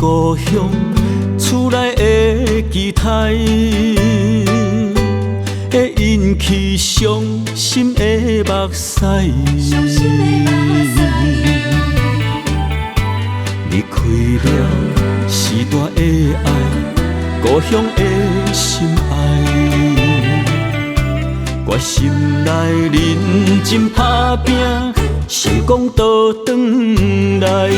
故鄉厝內的期待，會引起傷心的目屎。傷心的目屎。離開了時代的愛，故鄉的心愛，我心內認真打拼，成功倒轉來，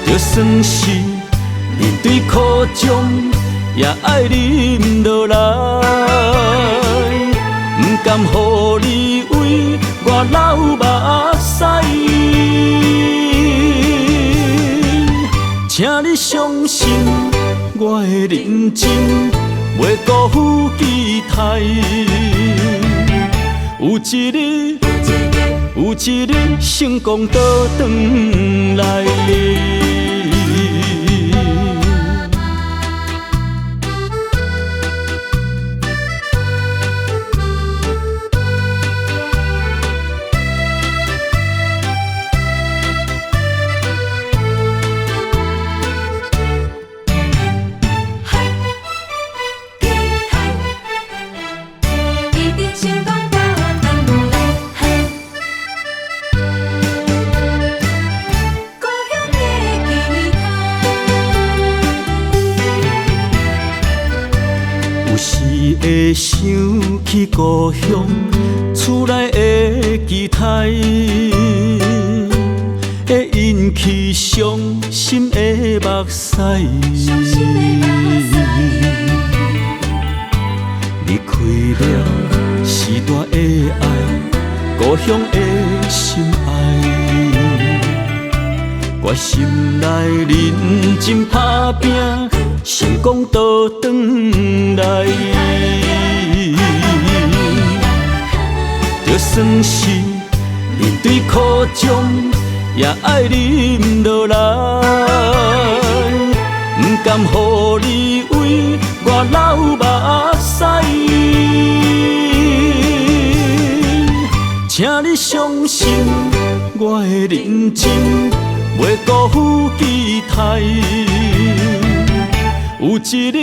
就算是面對苦衷，也愛忍落來，不甘予你為我流目屎。請你相信我的認真，袂辜負期待。有一日，有一日成功倒轉來。嗨，期待，一定成功倒轉來。嗨，故鄉的期待。有時會想起故鄉厝內的期待，會引起傷心的目屎。傷心的目屎。離開了時代的愛，故鄉的心愛，我心內認真打拼，成功倒轉來。就算是面對苦衷，也愛忍落來，不甘予你為我流目屎。請你相信我的認真，袂辜負期待。有一日，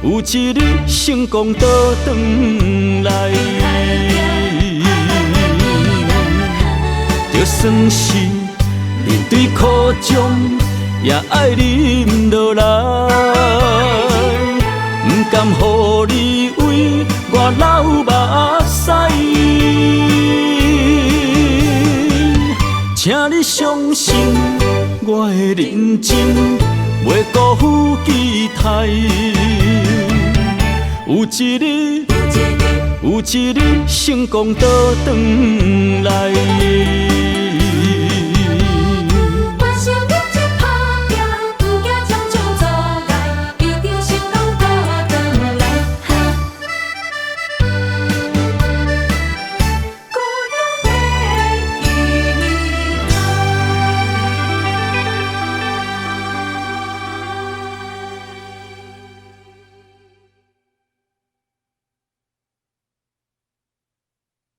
有一日成功倒轉來。就算是面對苦衷，也愛忍落來，不甘予你為我流目屎。請你相信我的認真，袂辜負期待。有一日，有一日成功倒轉來。